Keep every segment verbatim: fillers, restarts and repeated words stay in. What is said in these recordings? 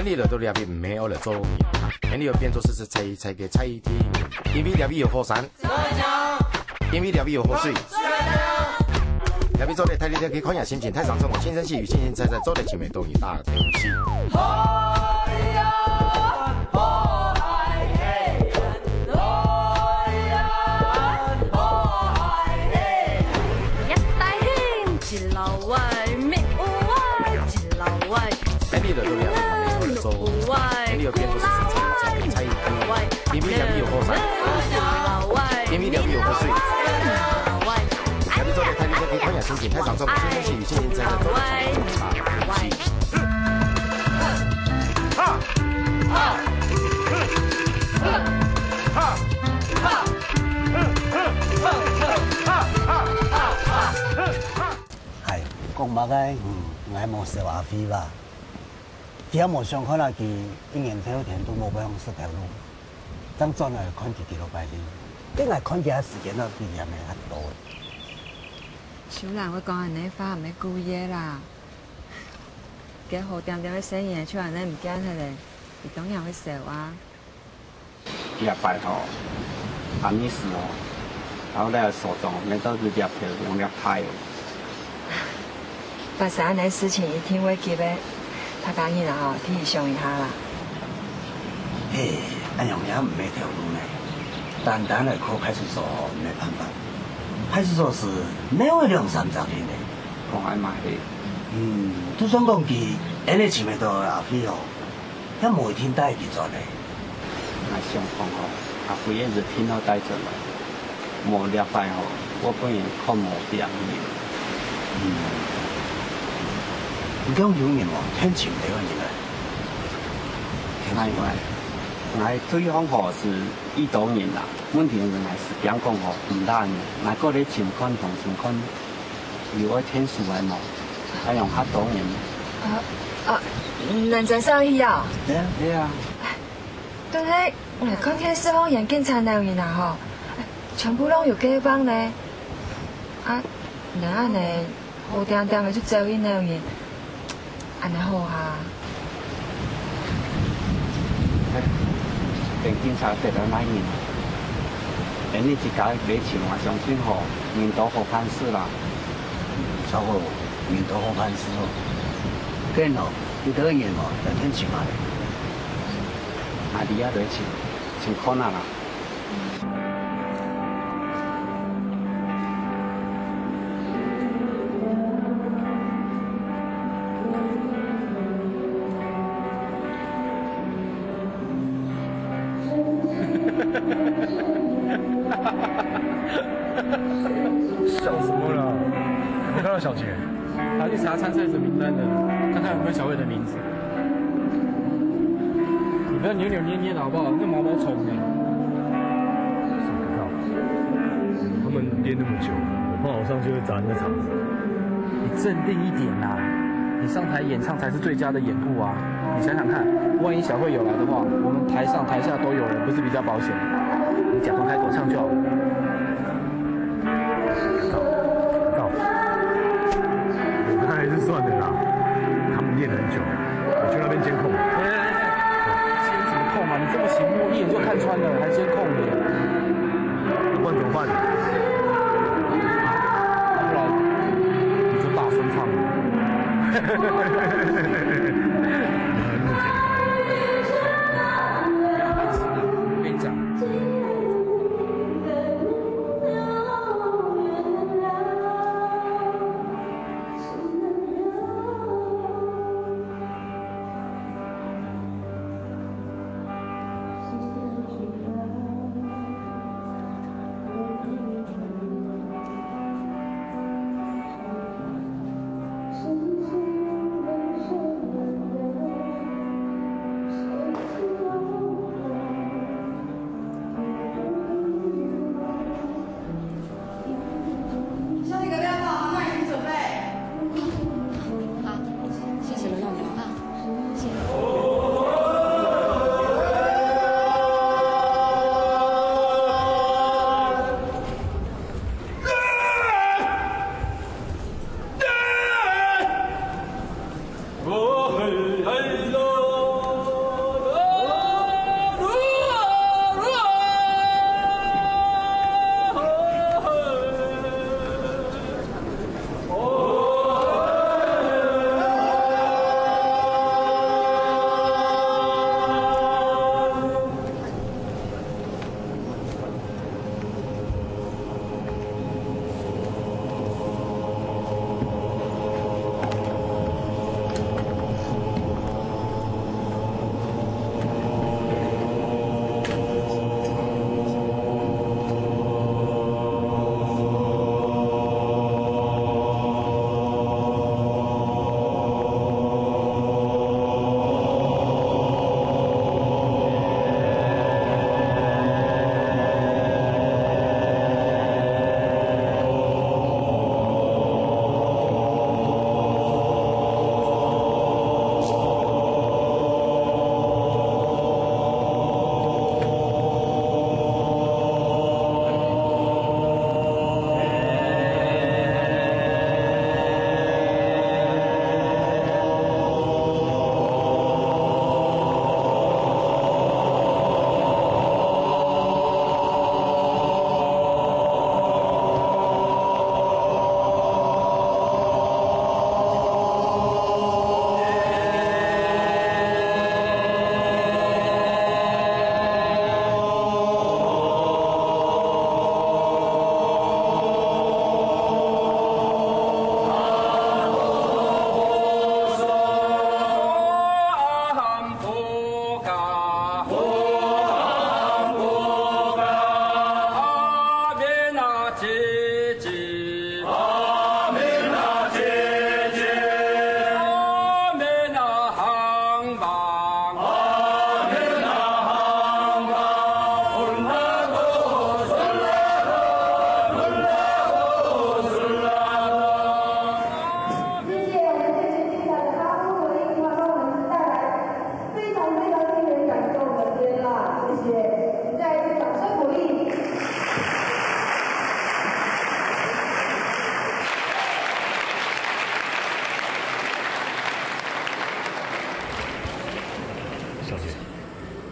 你來到這位毋係愛來做人客，你愛變做係，係，係个菜地，因為這位有火山，因為這位有河水，這位做得帶你去看下心情，太上場，輕聲細語，輕輕踩踩，做得尋得到你大東西。一大興，一老外，乜有愛，一老外。 哎，你來到這位，你來做，哎，你有變做係，係，係，係，因為這位有火山，因為這位有河水，這位做得帶你去看下心情，太上場，輕聲細語，輕輕踩踩，做得尋得到你大東西。嗨，講麼个？嗯，𠊎無笑阿輝吧？佢也無想看啊，佢一年透天都無辦法食頭路，正轉來看佢幾多擺哩。該𠊎看佢个時間啊，比佢還較多。秀蘭會講恁呢話，毋係故意个啦。該好恬恬个細人仔就恁呢毋見忒咧，佢當然會愁啊。 這擺吼，阿美斯吼，摎這所長，免得佢這頭兩粒大哦。發生恁呢事情一定會急个，大家人啊吼，替佢想一下啦。嘿，恁樣也毋係頭路呢。單單來靠派出所吼，毋係辦法。派出所係無兩三隻人呢。講恁嘛係。嗯，就算講佢，恁呢尋得到阿輝吼， 也無一定帶佢轉來。𠊎想講吼，阿輝也係定著帶轉來，無這擺吼，會分人看無著人。嗯。你講有人無？天晴這個人來。𠊎，𠊎對方吼係一多人啦，問題係𠊎係驚講吼，毋大人，𠊎過來尋看，同尋看， 有愛𢯭手个無？還用較多人。啊，啊，恁真生意啊？對啊，對啊。但係，𠊎看電視項眼鏡殘留人啊吼，全部攏有假病呢。啊，你恁呢，好恬恬个就走去留人， 恁呢好哈。等警察得到哪人？等你自家來尋，𠊎相信吼，人多好辦事啦。著哦，人多好辦事哦。對哦，你得人哦，來騙尋啊咧。啊，你也來尋，尋看啊啦。 笑什麼啦？我看到小杰。他去查參賽者名單的，看看有沒有小慧的名字。 你不要扭扭捏捏的好不好？那毛毛蟲呢？想不到，他们练那么久，我怕我上去会砸人家场子。你镇定一点啦！你上台演唱才是最佳的演步啊！你想想看，万一小慧有来的话，我们台上台下都有人，不是比较保险？你假装开口唱就好了。 到，到。我看还是算了啦，他们练很久，我去那边监控。哎，哎，哎，哎，监什么控啊？你这么醒目，一眼就看穿了，还监控你？那不然怎么办？不然你就大声唱啊。我跟你讲，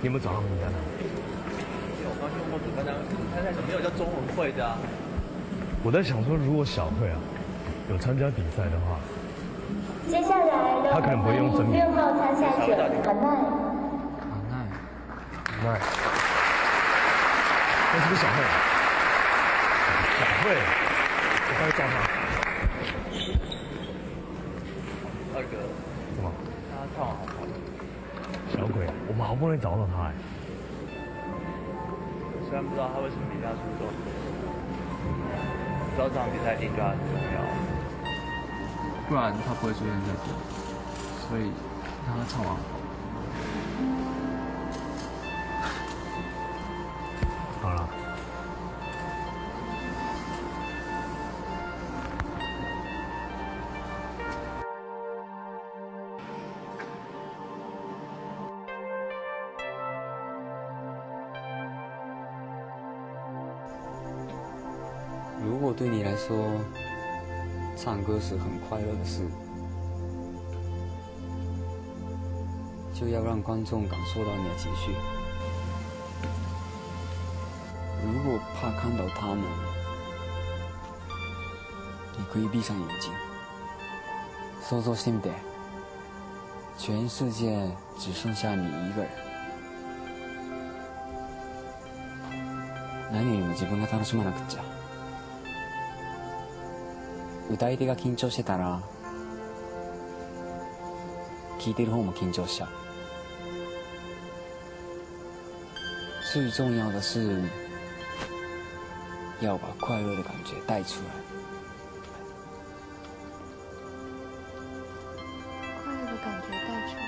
你有没有找到名单啊？没有，我刚去问过主办单位，可是参赛者没有叫中文会的啊。我在想说，如果小慧啊有参加比赛的话，接下来，她可能不会用真名。六号参赛者，卡奈。卡奈。卡奈。那是不是小慧啊？小慧，我刚才撞她。二哥，什么？他唱完好不好？ 小鬼，我们好不容易找到他哎。虽然不知道他为什么离家出走，知道这场比赛一定对他很重要。不然他不会出现在这，所以让他唱完好了。好了。 如果对你来说，唱歌是很快乐的事，就要让观众感受到你的情绪。如果怕看到他们，你可以闭上眼睛，想像してみて。全世界只剩下你一个人。何よりも自分が楽しまなくっちゃ。歌い手が緊張してたら、聞いてる方も緊張しちゃう。最重要的是，要把快乐的感觉带出来。 快乐的感觉带出来。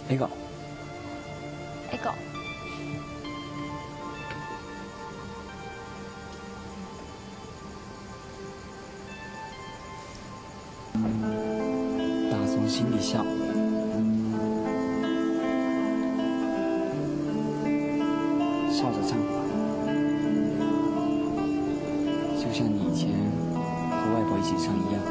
笑顔。笑顔。 打从心里笑，笑着唱，就像你以前和外婆一起唱一样。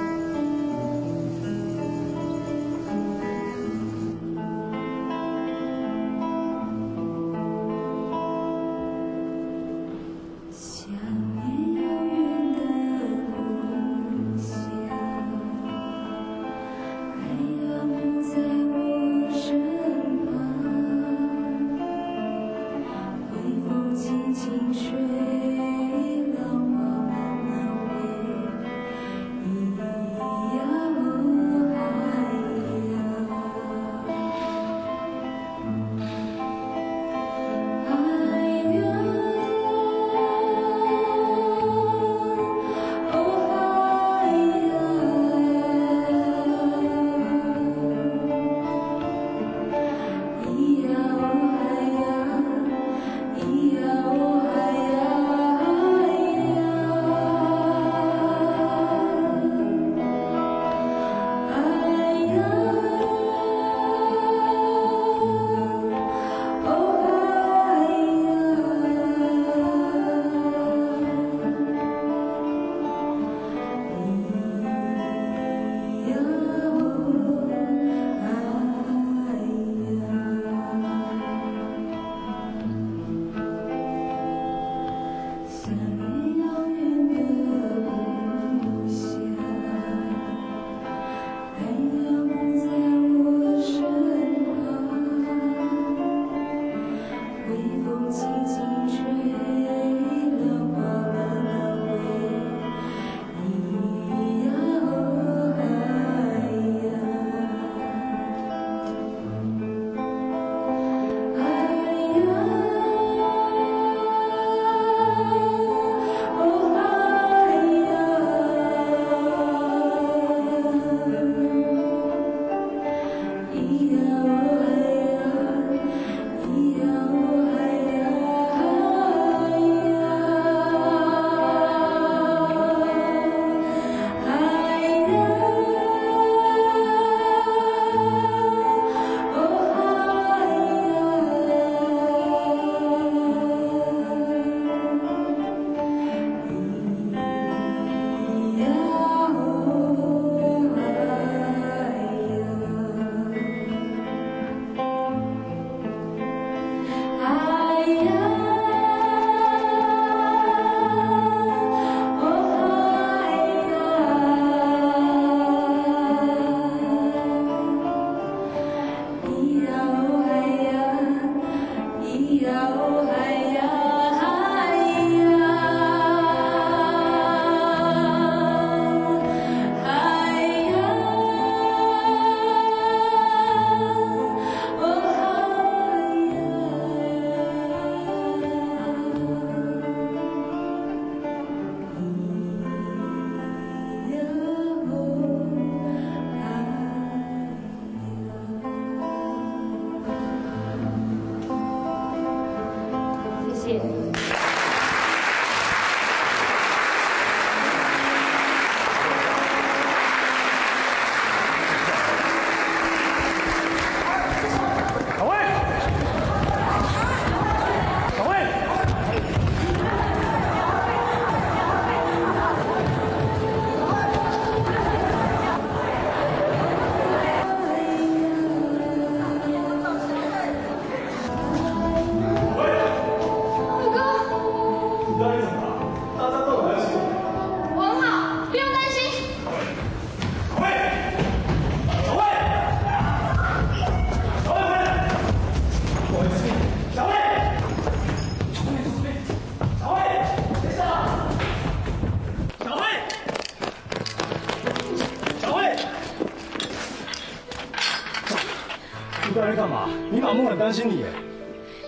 心里耶。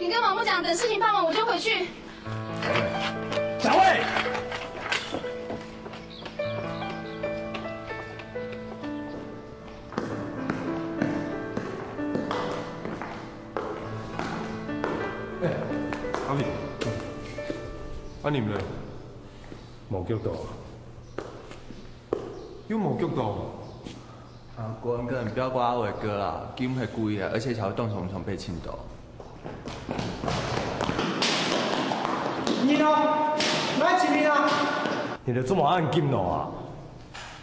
你干嘛不讲？等事情办完我就回去。小慧，哎，阿明，啊你们呢？无叫到啊？又无叫到？ 啊，國文課你不要怪阿偉哥啦，今係故意的，而且小慧當場場被請到。你呢？來請你啊！你就做麼恁緊咯啊？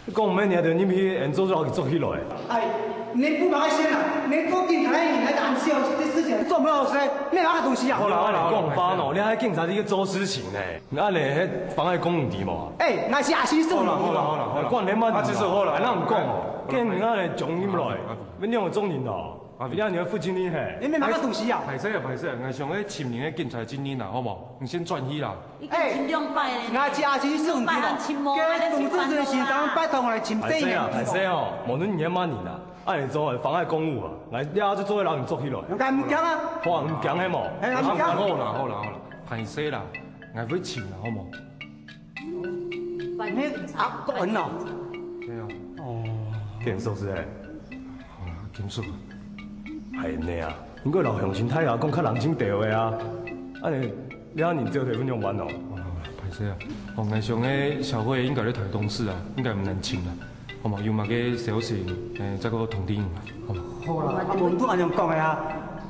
你講毋免，你就入去，人做做好去做起來。哎，你不忙先啊，你做警察的人來打事情，這事情做不好事，沒有那個東西啊。好啦好啦好啦，講吧喏，你還警察一個做事情呢，你按呢，彼妨礙公務的嘛。哎，那是阿西送的。好啦好啦好啦好啦，管你嘛，啊，這是好啦，還讓你講哦。 跟人家來囥入來，啊，你兩个中人哦，啊，人家你个父親你嘿，你免拿个東西啊？歹勢啊歹勢啊，𠊎想愛尋人个警察證人啦，好無？你先轉去啦。已經尋兩擺咧，哎，𠊎家己是有問題咯。兩擺人尋無，跟董志成先生拜託來尋歹勢啊，歹勢哦，無論你係麼人啊，愛你做妨礙公務啊，來，你就做个人捉起來。人家毋驚啊。好啊，毋驚係無？哎，毋驚。好啦好啦好啦，歹勢啦，𠊎會尋啦，好無？ 啊，國文哦。對啊。哦，嚴肅是欸。好啦，嚴肅啊。係呢啊，應該摎鄉親大爺講較冷靜兜仔啊。恁呢，你恁認真，分你用完哦。好啦好啦，歹勢啊。哦，𠊎想个小慧應該在台東市啊，應該毋難尋啦。好無？有麼个消息，誒，再過通知你嘛。 好啦，啊，無你都恁樣講个啊，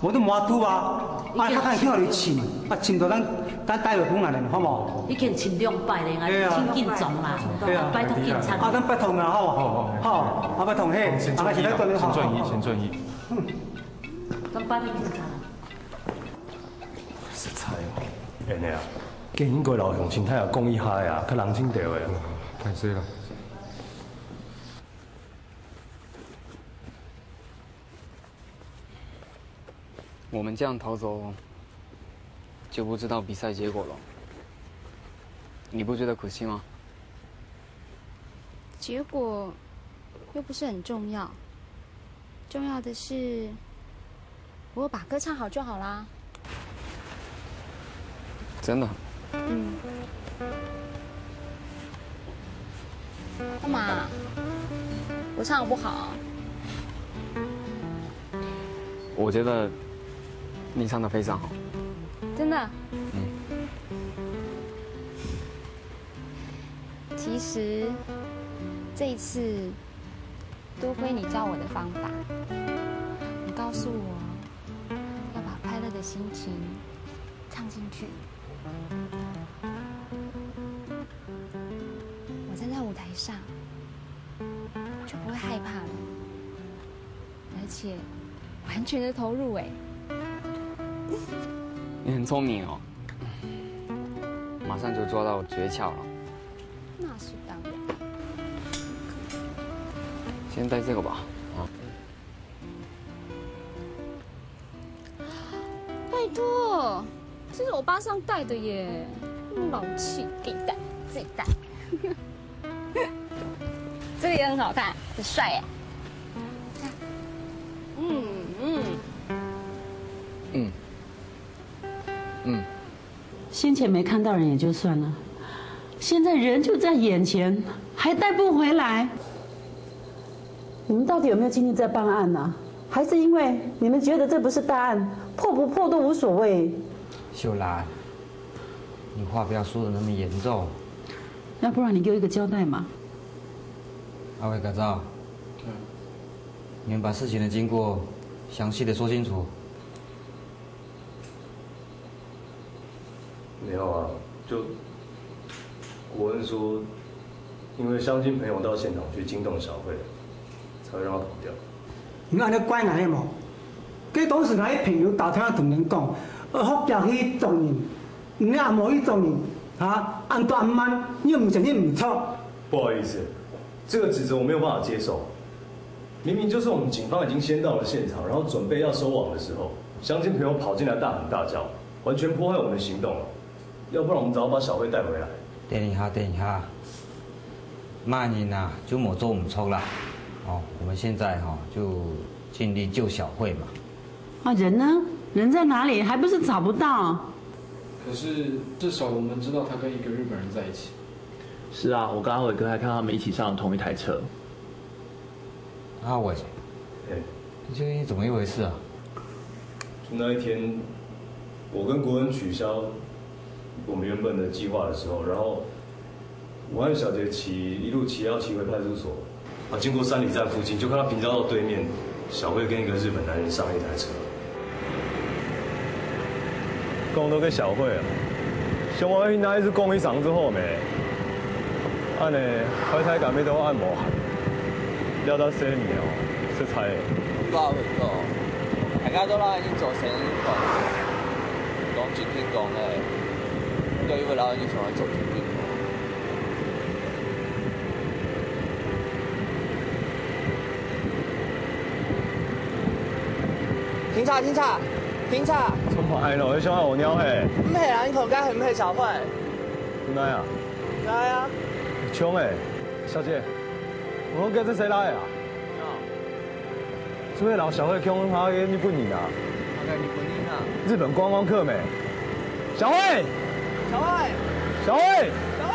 無都無法度啊，啊，較緊去互你尋，啊，尋到咱，咱台北本來人，好無？已經尋兩擺咧，對啊。真緊張啦，對啊。拜託警察。啊，咱拜託啦，好無？好，好，好。好，啊，拜託，嘿，先轉去啊，啊，先轉去，先轉去。嗯。咱拜託警察。實在哦，恁呢啊，建議應該摎鄉親大爺講一下呀，較冷靜兜仔啊。歹勢啦。 我們這樣逃走，就不知道比賽結果了。你不覺得可惜嗎？結果又不是很重要，重要的是，我有把歌唱好就好啦。 真的？嗯。幹嘛？我唱得不好啊？我覺得你唱得非常好。真的？嗯。其實這一次多虧你教我的方法，你告訴我 要把快樂的心情唱進去。我站在舞台上，就不會害怕了，而且完全的投入欸。你很聰明哦，馬上就抓到訣竅了。那是當然。先戴這個吧。啊。 拜託，這是歐巴桑戴的耶，那麼老氣，給你戴，自己戴。這個也很好看，很帥耶。嗯嗯。嗯。嗯。 先前沒看到人也就算了，現在人就在眼前，還帶不回來。你們到底有沒有盡力在辦案呢？還是因為你們覺得這不是大案，破不破都無所謂？秀蘭，你話不要說得那麼嚴重。那不然你給我一個交代嘛。阿偉，改造，你們把事情的經過詳細地說清楚。 沒有啊，就國恩說，因為鄉親朋友到現場去驚動小慧，才會讓她跑掉。你恁樣怪𠊎係無？該當時𠊎朋友打電話同人講，呃，學校去捉人，你也無去捉人，啊，恁多恁慢，你又毋承認毋著。不好意思，這個指責我沒有辦法接受。明明就是我們警方已經先到了現場，然後準備要收網的時候，鄉親朋友跑進來大喊大叫，完全破壞我們的行動了。 要不然我們早把小慧帶回來。等一下，等一下，麼人啊，就無做毋著啦。哦，我們現在哈，就盡力救小慧嘛。啊，人呢？人在哪里？还不是找不到？可是至少我们知道他跟一个日本人在一起。是啊，我跟阿伟哥还看到他们一起上了同一台车。阿伟，哎，你究竟怎么一回事啊？就那一天，我跟国恩取消我们原本的计划的时候，然后我和小杰骑一路骑要骑回派出所，啊，经过三里站附近，就看到平交道对面，小慧跟一个日本男人上了一台车。讲到个小慧啊，想我去拿一支讲一声之后没？按呢，开车敢要到按摩海，了到生理哦，实在。毋好毋好，大家都老人做生理，讲真天讲咧，都有个老人从来做天天。 停车，停车，停车！冲破爱咯，你想要我尿嘿？毋係啦，你看該係毋係小慧？哪呀？來啊！穷哎，小姐，我给这谁来啊？这位老小慧穷他给日本人啊，大概日本人啊。日本观光客没？小慧，小慧，小慧。小慧。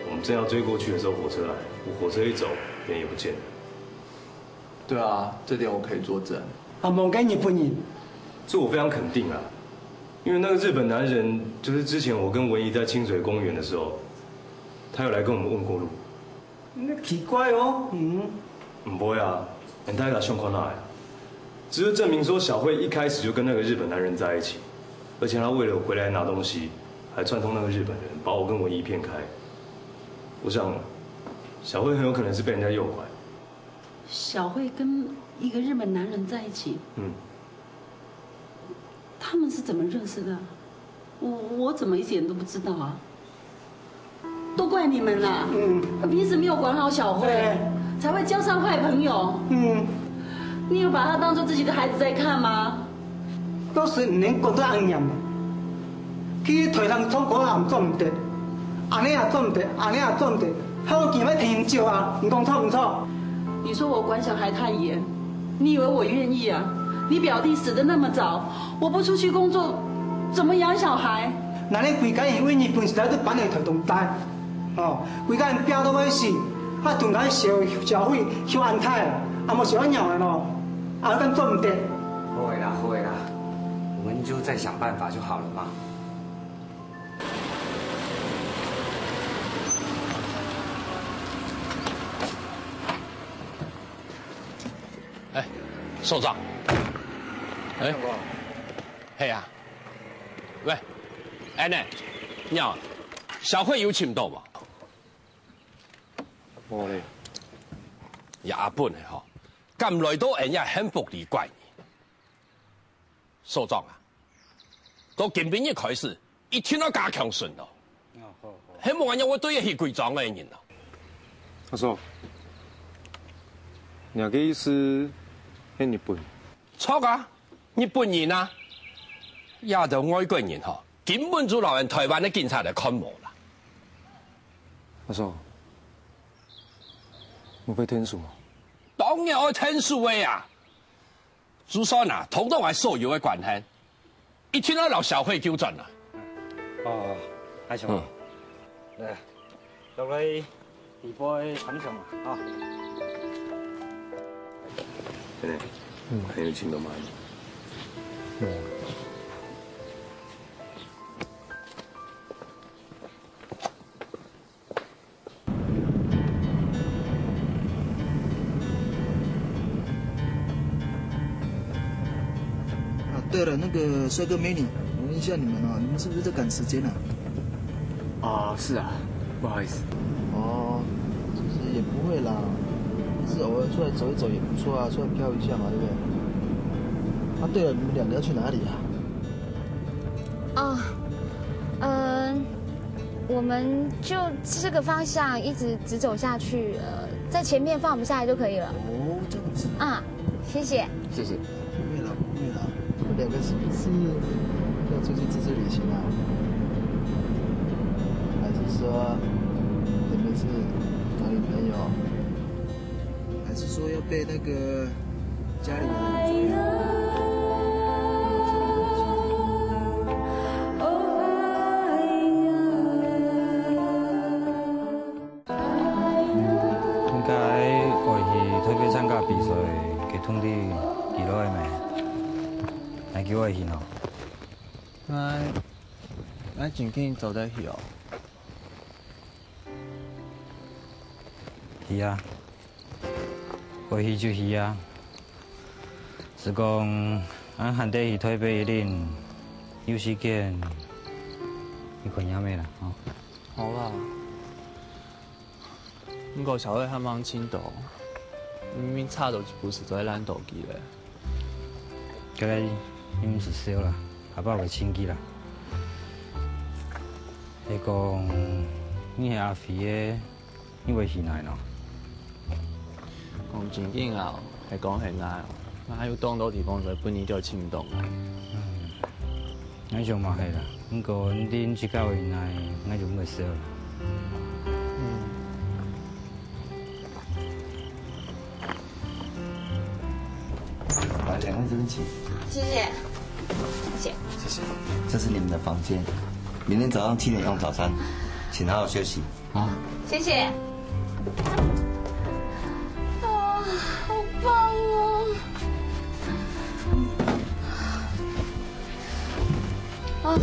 我们正要追过去的时候，火车来，我火车一走，人也不见了。对啊，这点我可以作证。啊，望个日本人，这我非常肯定啊，因为那个日本男人，就是之前我跟文怡在清水公园的时候，他有来跟我们问过路。奇怪哦，嗯，毋会啊，人大家相看哪呀？只是证明说小慧一开始就跟那个日本男人在一起，而且她为了回来拿东西，还串通那个日本人把我跟文怡骗开。我想，小慧很有可能是被人家诱拐。小慧跟一个日本男人在一起，嗯，他们是怎么认识的啊？我我怎么一点都不知道啊？都怪你们啦！嗯平时没有管好小慧，对才会交上坏朋友。嗯，你有把她当做自己的孩子在看吗？都是你管到恁严，去推人唱歌也做毋得，安尼也做毋得，安尼也做毋得，好見要天照啊！你讲错毋错？你说我管小孩太严，你以为我愿意啊？你表弟死的那么早，我不出去工作，怎么养小孩？那你规家人为日本时代都搬来台东待，哦，规家人拼到要死，啊，同个社社会相安泰，啊，无想要鸟的咯，啊，敢做毋得？好的啦，好的啦，我们就再想办法就好了嘛。哎，所长，哎，系啊，喂，安呢，你好，小慧有寻到无？无咧，也阿本的吼，敢来到俺也幸福旅馆。所长啊，到今晡日开始，一定要加强巡逻。哦，好，好。希望俺也会对得起规庄个人咯。阿叔，你个意思，係日本？错啊，日本人啊，也就外国人吼，根本就老人台湾的警察来看无啦。阿叔，你会天数吗？当然爱天数的啊！就算啊，通通系所有的关系，一定要老小慧救转来。哦，阿雄，嗯来，落来底部个感想啊，啊。真的，嗯，很有情感吗？没有。 啊，对了，那个帅哥美女，我问一下你们啊，你们是不是在赶时间啊？啊，是啊，不好意思。哦，其实也不会啦，就是偶尔出来走一走也不错啊，出来飘一下嘛，对不对？啊，对了，你们两个要去哪里啊？哦，嗯，我们就这个方向一直直走下去，呃，在前面放我们下来就可以了。哦，这样啊，谢谢。谢谢。不会啦，不会啦。你们两个是不是要出去自助旅行啊？还是说你们是男女朋友？还是说要被那个家里的人追啊？应该会去台北参加比赛，个通知寄落来咩？哪久会去喏？𠊎，𠊎正經做得去哦。去啊，会去就去啊。是讲，俺还得去台北一輪，有时间，你看也咩啦，吼。好啦。 毋過小慧還吂尋到，明明差到一步就做得攔到佢咧。該个你毋使愁啦，阿爸會尋佢啦。係講，你係阿飛个，你會去哪呢？講正經啊，係講係𠊎，𠊎還有當多地方做得分你兜尋到啊。嗯。 𠊎想嘛係啦，毋過你自家回來，𠊎就毋會愁啦。嗯。来，两位这边请。谢谢，谢谢。谢谢。这是你们的房间，明天早上七点用早餐，请好好休息。 啊，谢谢。啊，好棒哦！啊，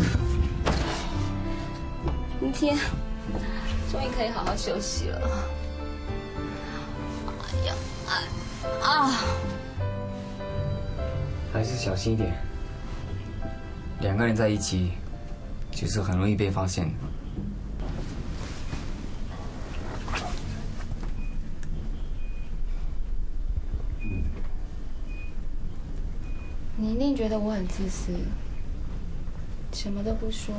今天终于可以好好休息了。哎呀，啊，啊。 还是小心一点。两个人在一起，就是很容易被发现。你一定觉得我很自私，什么都不说，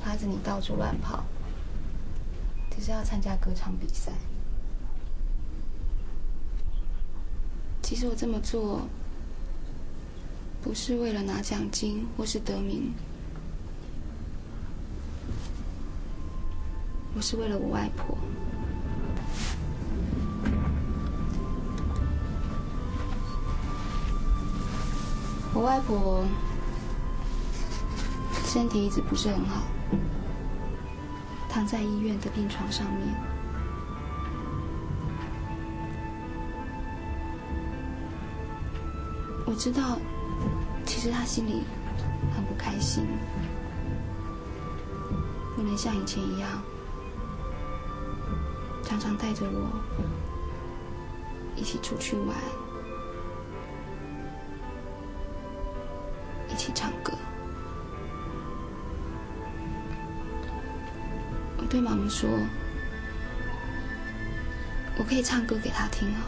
拉着你到处乱跑，只是要参加歌唱比赛。 其实我这么做，不是为了拿奖金或是得名，我是为了我外婆。我外婆身体一直不是很好， 躺在医院的病床上面。我知道，其实他心里很不开心，不能像以前一样，常常带着我一起出去玩，一起唱歌。 我对妈妈说，我可以唱歌给她听啊。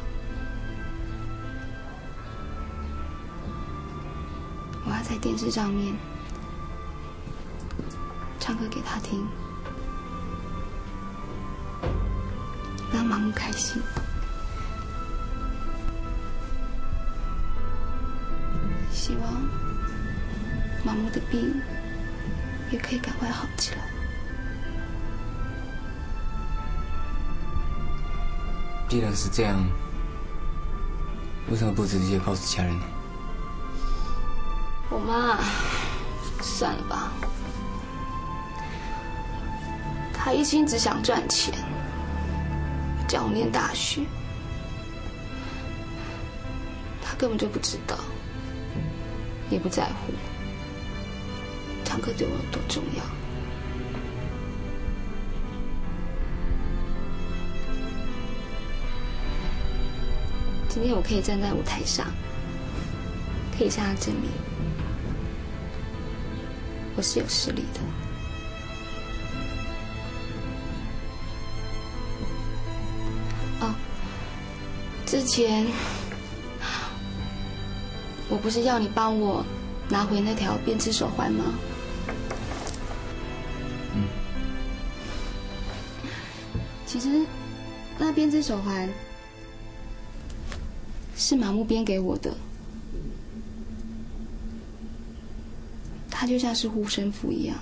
我要在电视上面唱歌给她听，让妈妈开心。希望妈妈的病 也可以赶快好起来。既然是这样，为什么不直接告诉家人呢？我妈，算了吧，她一心只想赚钱，叫我念大学。 他根本就不知道，也不在乎，唱歌对我有多重要。今天我可以站在舞台上，可以向他证明，我是有实力的。哦，之前 我不是要你帮我拿回那条编织手环吗？嗯。其实，那编织手环是麻木编给我的，它就像是护身符一样。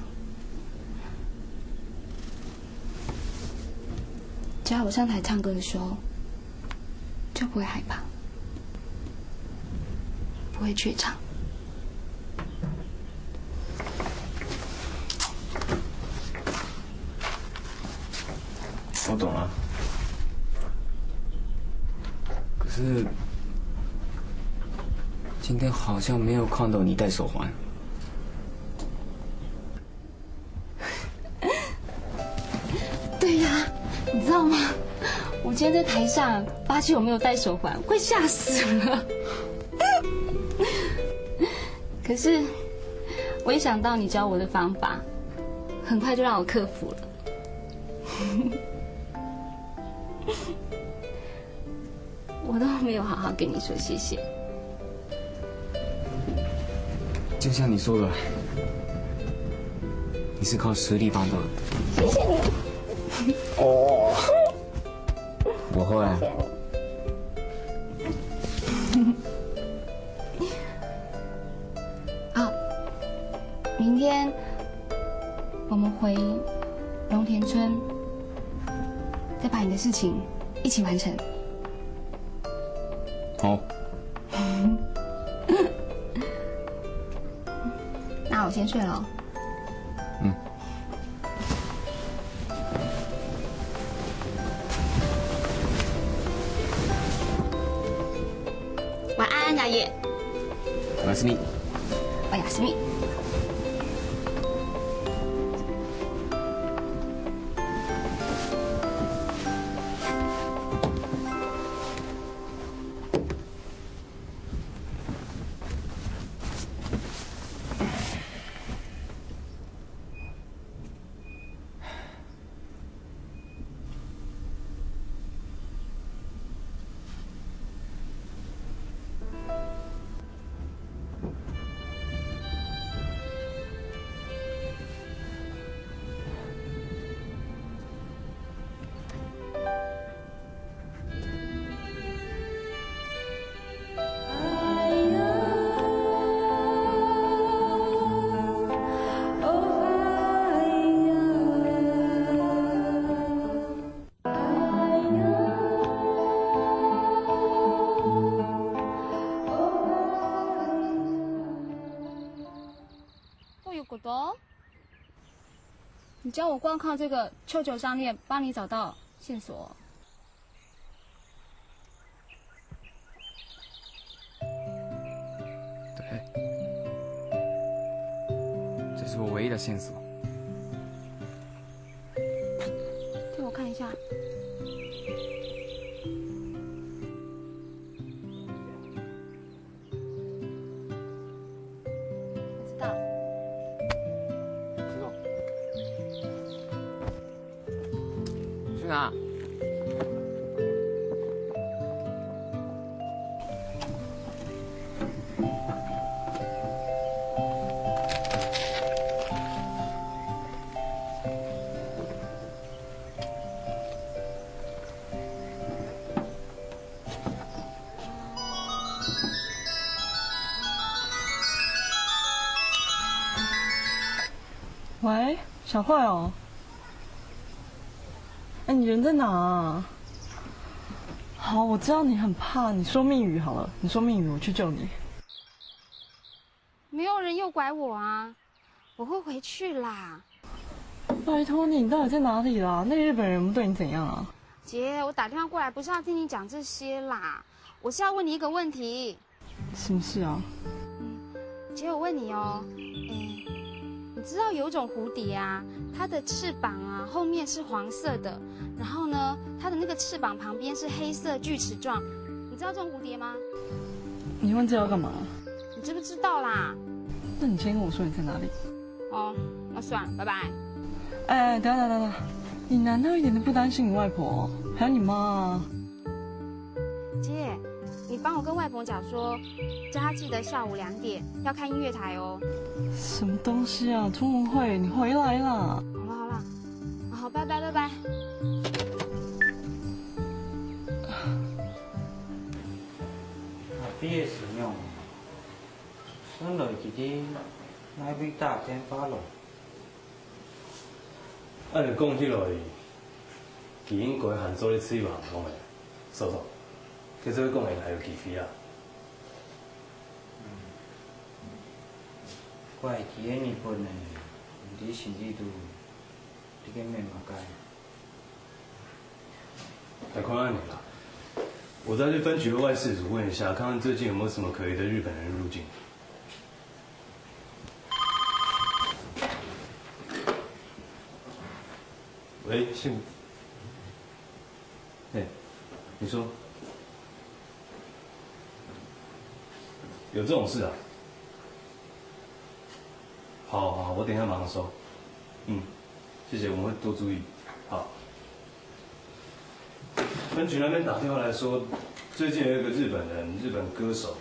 只要我上台唱歌的时候，就不会害怕，不会怯场。我懂了。可是今天好像没有看到你戴手环。对呀，你知道吗？我今天在台上发现我没有戴手环，快吓死了。可是我一想到你教我的方法，很快就让我克服了。我都没有好好跟你说谢谢。就像你说的，你是靠实力办到的。谢谢你。哦，不会。啊，明天我们回龙田村，再把你的事情一起完成。好。那我先睡了。嗯。晚安，爷爷。我是你。我也是你。都有个多。你教我光靠这个舅舅项链帮你找到线索。对，这是我唯一的线索。借我看一下。 知道。知道。去哪？喂，小坏哦。哎，你人在哪啊？好，我知道你很怕，你说密语好了，你说密语，我去救你。没有人诱拐我啊，我会回去啦。拜托你，你到底在哪里啦？那日本人有没有对你怎样啊？姐，我打电话过来不是要听你讲这些啦，我是要问你一个问题。什么事啊？姐，我问你哦，哎，你知道有一种蝴蝶啊，它的翅膀啊后面是黄色的，然后呢，它的那个翅膀旁边是黑色锯齿状，你知道这种蝴蝶吗？你问这要干嘛？你知不知道啦？那你先跟我说你在哪里。哦，那算了，拜拜。哎，等等等等，你难道一点都不担心你外婆，还有你妈啊？姐，你帮我跟外婆讲说，叫她记得下午两点要看音乐台哦。什么东西啊，同学会，你回来啦！好了好了，好，拜拜拜拜。你个信仰，算來佢在哪位打電話咯？ 恁樣講起來，佢應該還做得自由行動个，所長，佢做得講个還有機會啊。怪佢个日本呢，毋知心裡肚，你个面嘛該。來看恁樣啦，我再去分局的外事組問一下，看看最近有沒有什麼可疑的日本人入境。 喂，姓，嘿，你說，有這種事啊？好，好，我等一下馬上收。嗯，謝謝，我們會多注意。好。分局那邊打電話來說，最近有一個日本人，日本歌手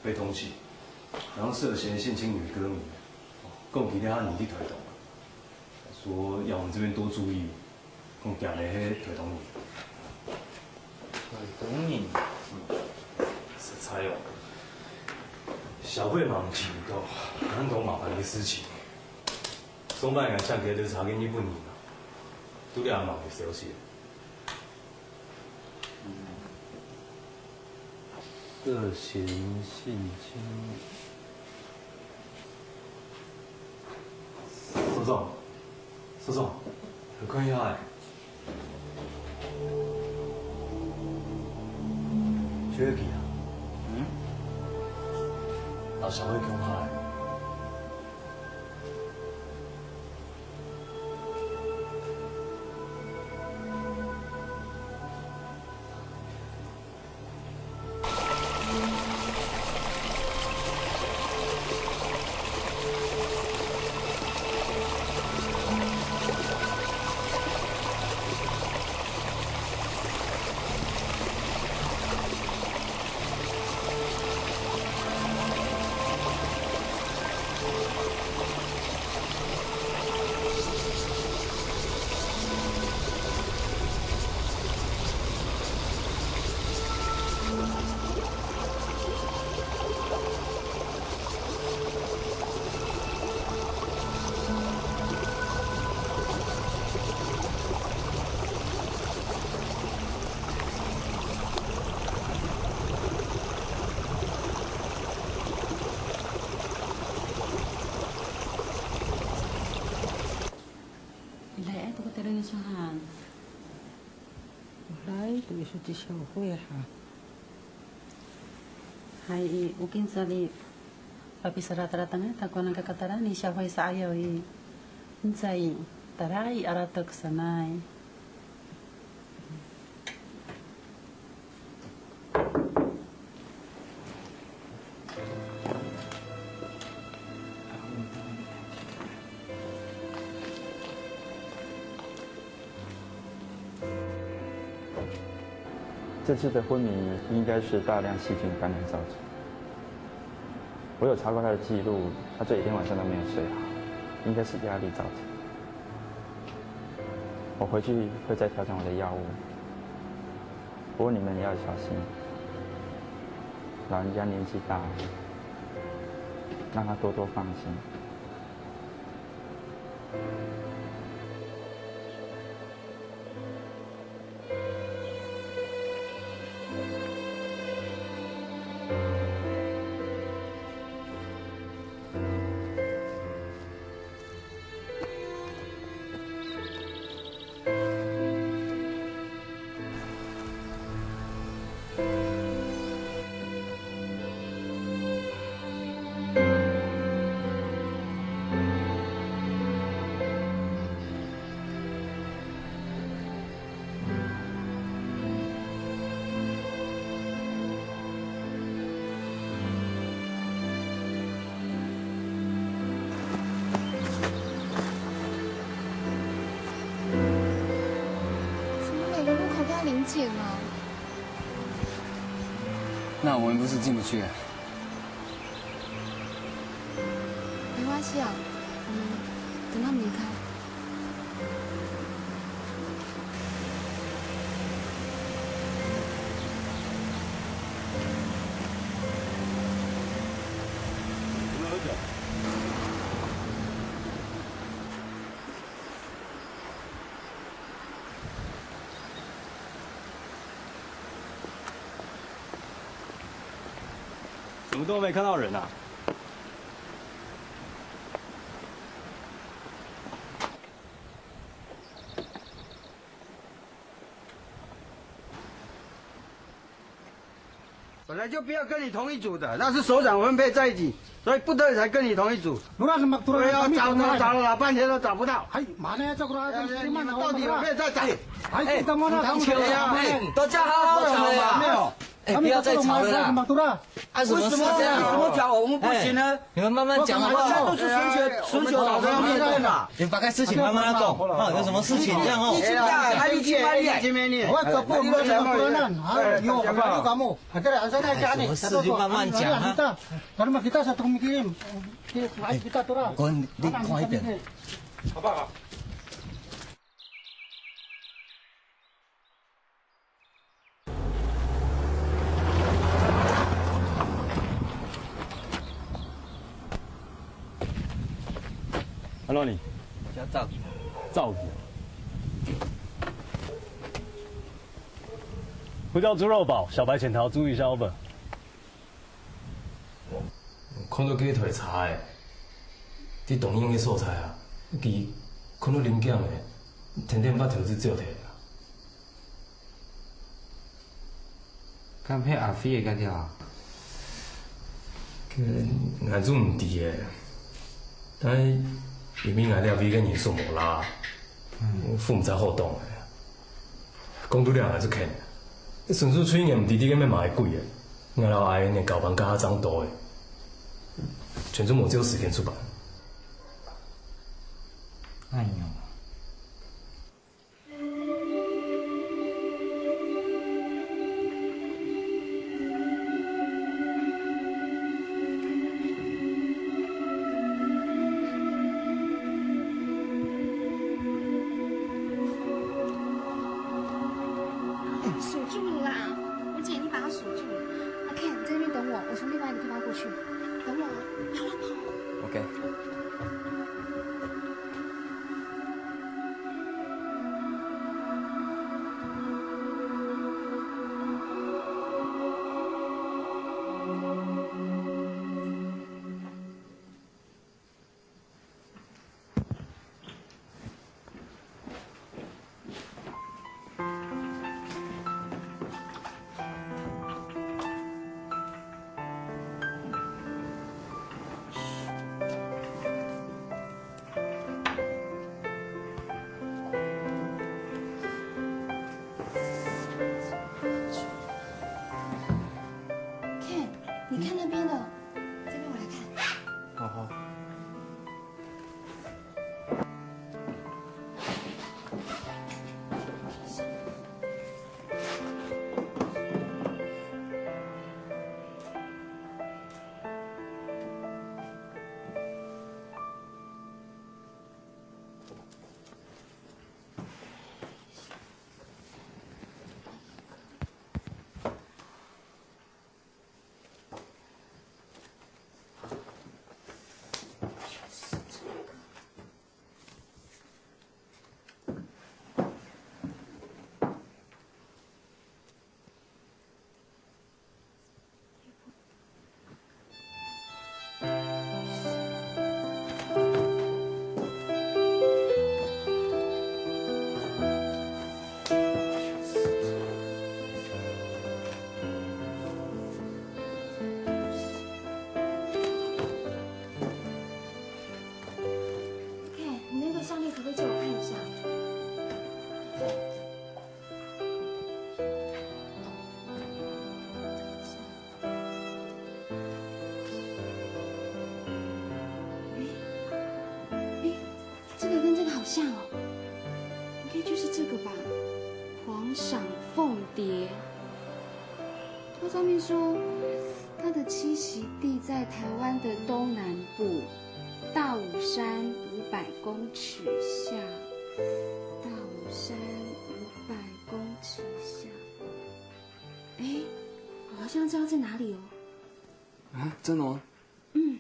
被通緝，然後涉嫌性侵女歌迷，講今天他人在台東。 說要我們這邊多注意，講行个係台東人。台東人？實在哦，社會嘛毋知道，恁多麻煩个事情。上擺𠊎請假就查个日本人啊，拄著恁樣个消息。 涉嫌性侵。所長，所長，你看一下欸。學姐啊，嗯？老小會恐怕欸。 Ilay, ay, tuku tero ni Suhan. Ulay, tuku isu ti siya ko ya ha. Hay, i, ukin sali, papisara tara tanga, takuan ang kakatara ni siya hoy sa ayaw i. Insay, tara i aratok sanay. 这次的昏迷应该是大量细菌感染造成。我有查过他的记录，他这几天晚上都没有睡好，应该是压力造成。我回去会再调整我的药物。 不过你们也要小心，老人家年纪大了，让他多多放心。 怎么每个路口都要临检啊？那我们不是进不去啊？没关系啊，我们等他们离开。怎么都没看到人啊？ 本来就不要跟你同一组的，那是首长分配在一起，所以不得已才跟你同一组。 Mura sa magtura. 对啊，找找找了老半天都找不到。 Hay, mana ya, cakura. 哎，你们到底有没有在找？ Hay, kita mo na, 哎，大家好好的嘛。 没有。 哎，不要再吵了啦。 Magtura. 啊，什么事情啊？什么讲？我们不行呢？哎，你们慢慢讲好不好？大家都是寻求，寻求老师的面子嘛。你把该事情慢慢讲，啊，有什么事情这样哦？你去干，啊，你去哪里？哎，什么事情慢慢讲啊。 Kalau kita sa tumikirim, kita, kita tura. 你，你快一点。 安怎呢？遮走去。走去啊。呼叫豬肉堡，小白潛逃，注意一下，over。 看到該台車仔，佇東興个所在啊，佢看到零件个，天天捌頭就照提啊。敢係阿飛个間條啊？該𠊎就毋知个，但係因為𠊎這位个人手無罅，嗯，付毋知好擋个。 講到這𠊎就譴，你純屬催眠毋知你个面嘛會鬼个，𠊎摎阿英个交班加較正多个，全部無照時間出班。哎喲。 锁住了啦！我姐已经把它锁住了。OK，你在那边等我，我从另外一个地方过去。等我啊，不要乱跑。OK。 Ken，你看那边的，这边我来看。好，好。 OK，你那个项链可不可以借我看一下？ 诶，诶，这个跟这个好像哦，应该就是这个吧？皇赏凤蝶。它上面说，它的栖息地在台湾的东南部，大武山五百公尺下。大武山五百公尺下。诶，我好像知道在哪里哦。啊，真的吗？嗯。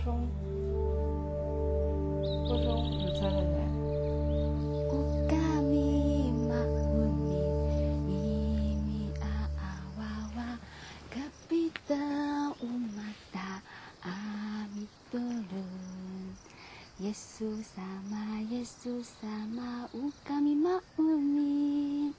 初中，初中有差了呢。 Ó Kami ma'moni, imi a'awawa, kapiteng o mata a mitulun. Yésu sama, Yésu sama, ó Kami ma'moni.